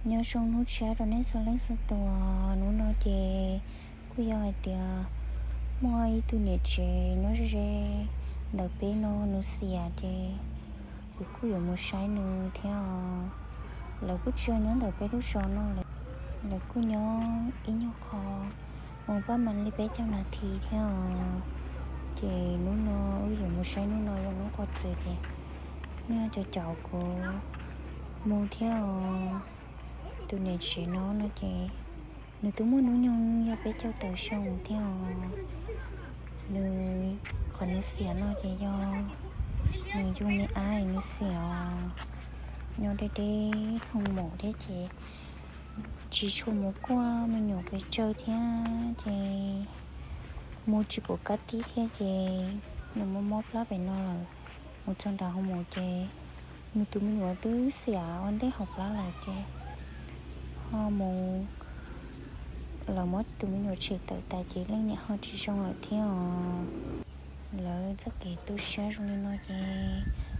Nyob zoo hnub tshiab rau nej txhua leej txhua tus. Hnub no ces kuj yog hais tias muaj ib tug niam tsev nyob ze ze ntawm peb no nws xiam ces kuv kuj yuav mus saib nws thiab os. Lawv kuj tsis nyob ntawm peb lub zos no lawm, lawv kuj nyob ib nyuag qho mus pab mas li peb caug nas this thiab os. Ces hnub no wb yuav mus saib hnub no yog hnub qhov txwv ces nej cov caum kuv mus thiab os. Tus niam tsev no no ces nws twb muaj hnub nyoog yog peb caug tawm xyoo thiab os. Nws, qhov nws xiam no ces yog nws yug me ab nws xiam os. Nyob deb deb hoo maum thiab ces tsis tshua mus kuaj me nyuam pes tsawg thiab ces mus tsis pom kab tib thiab ces nws mob mob plab pem no lawm. Mus txog nram hoo maum ces nws tus me nyuam twb xiam ua ntej hauv plab lawm ces ho mus, lawv muab tus me nyuam tshem tawm tas ces leej niam ho tsis zoo lawm thiab os. Lawv txoj kev tu siab zoo li no ces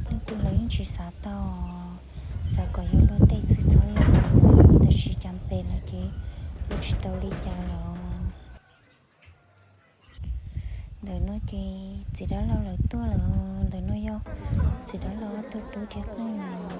leej twg los yeej tsis xav tau, xav kom yog luag tej xwb txhob yog, tab sis cas pem lawm ces ua tsis tau li cas lawm. Ntawm no ces txiv dab laug lawv tuaj lawm, ntawm no yog txiv dab laug ob tug tub thiab phooj ywg.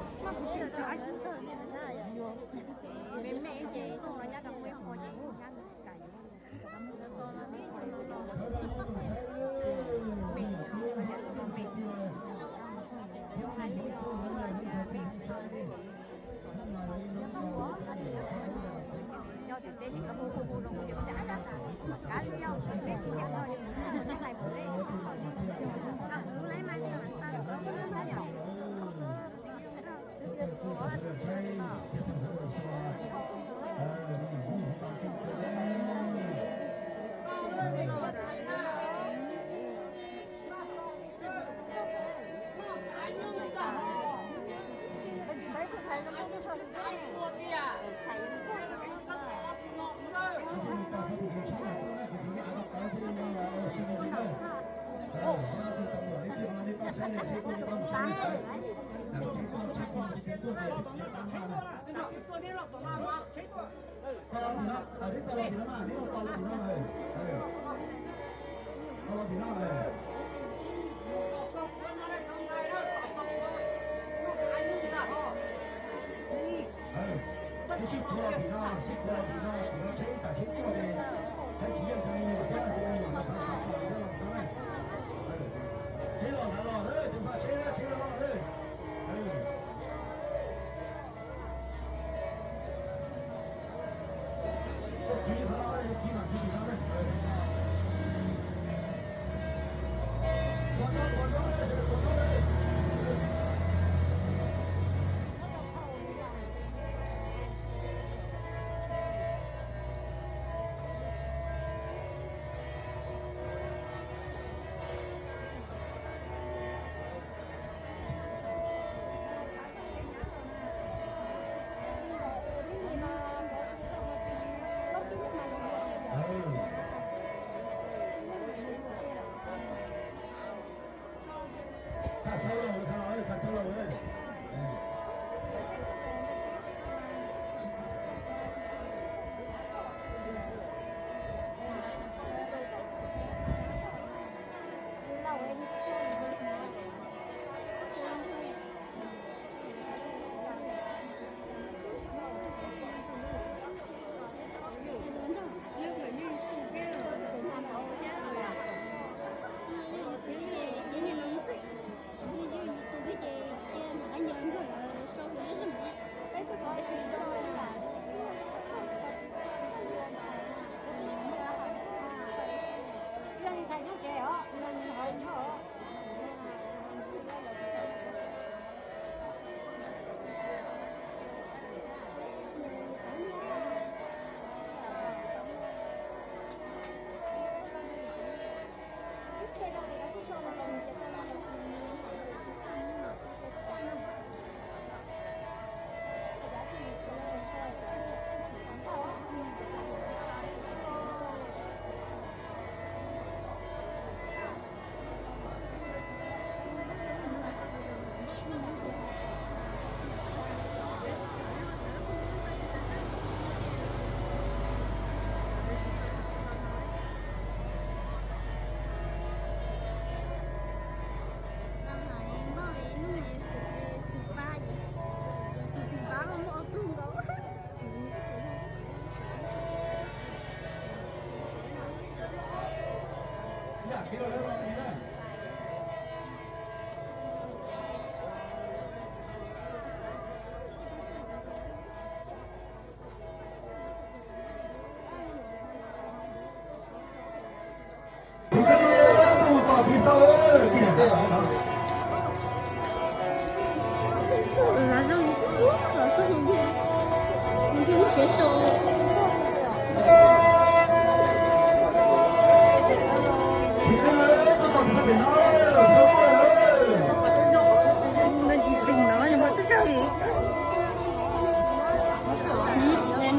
Ua,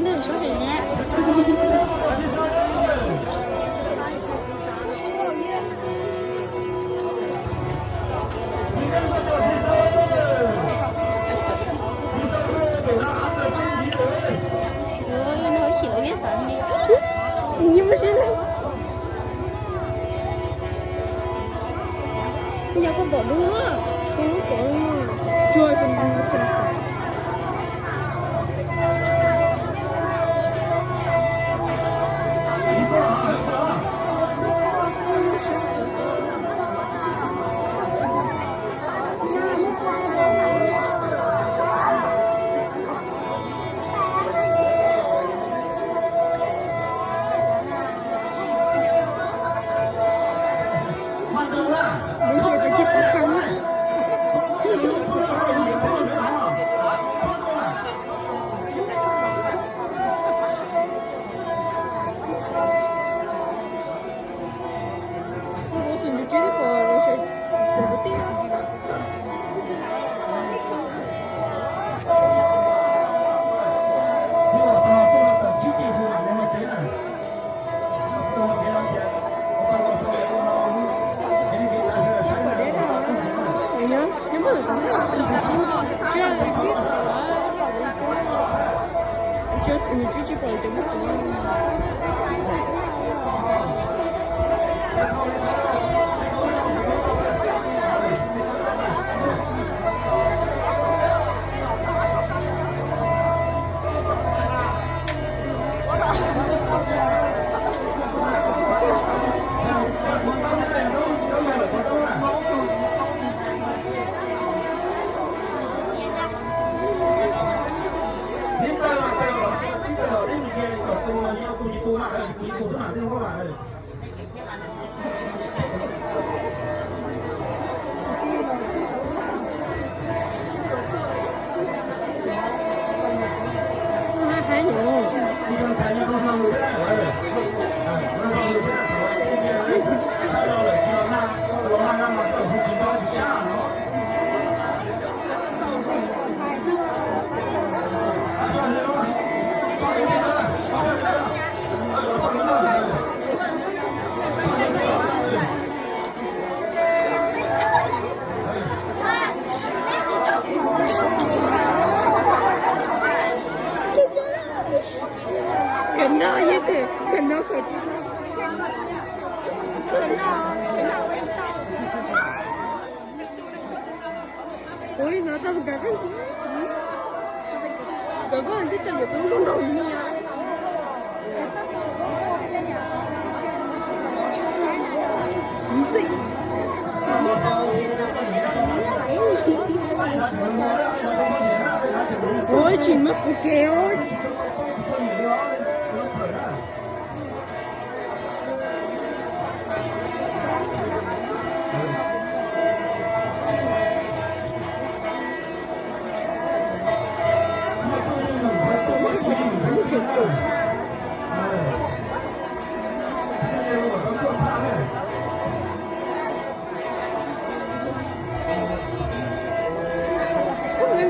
no xyov thiab xav li. Yog koj pom dub na, koj lub pom tsuag xwb. Kawm no yog kawm, kawm no kawm tsis tau. Kawm no, kawm no. Ua li no tau nkawd, nkawd koj twb tau yuav tus lub nrog ni. Ua tsis muaj kuv kev os.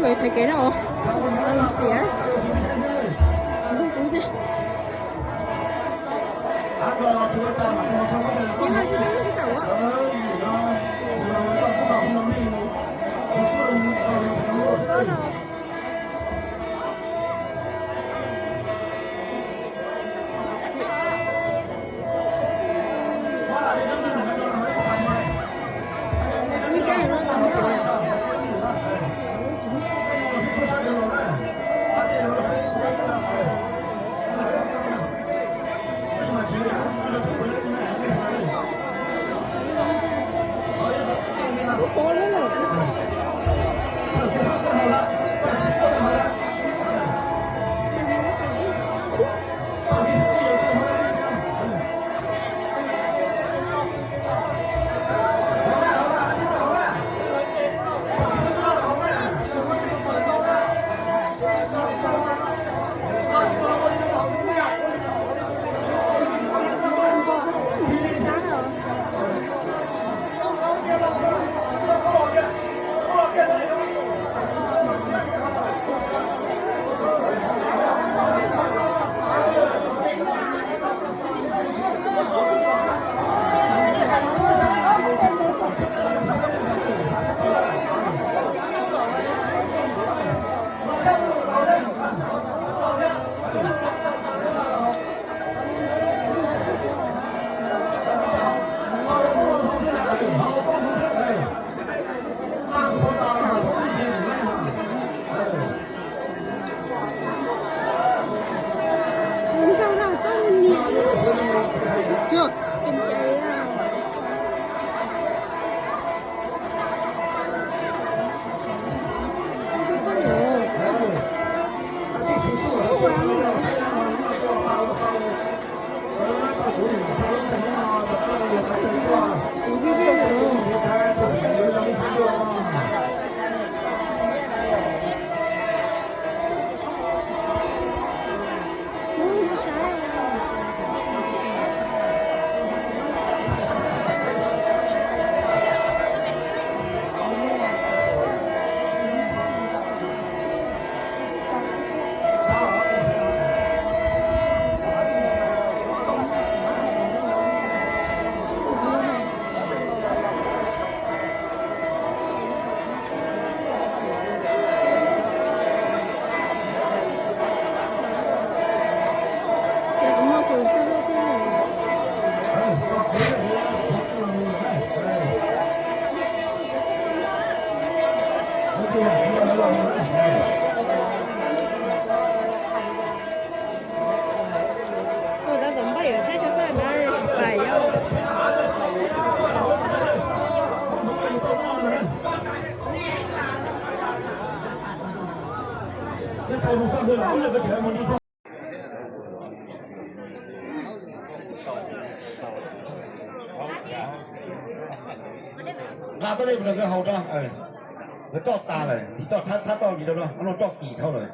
Nkawd thaiv kev no, xiav ntuj kub tiag. Chưa, kinh tế à. Không có nhiều. Nqa tuaj nej mus rau nkawd haus rau, nkawd roj tas lawm, txiv roj thab thab toj li rau no, no roj kim dhau lawm.